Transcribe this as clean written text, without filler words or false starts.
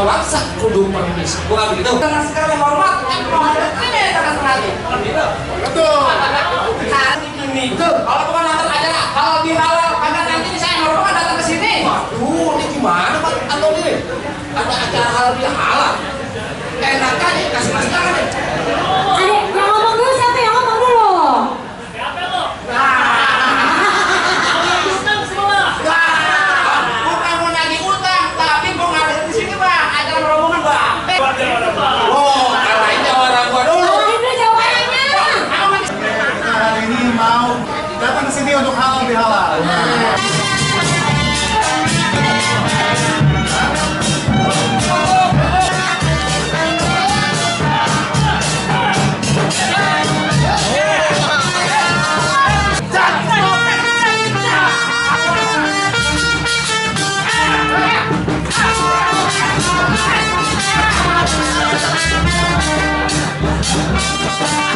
wangsa kudu permisi. Bukan begitu? Dengan sekali hormat yang menghadap ini dengan sengaja. Betul. Ini kalau bukan nonton acara halal bihalal, karena nanti saya hormat datang ke sini. Waduh, ini gimana Pak Anton ini? Ada acara halal bihalal. Enak aja kasih masakan deh. Adik, yang ngomong dulu siapa yang ngomong dulu? Siapa lo? Bukan mau nagih utang, tapi mau ngadain di sini Bang, acara rombongan Bang. Oh, kalahinnya orang gua dulu. Ini jawabannya. Kita hari ini mau datang ke sini untuk halal bihalal. Thank you.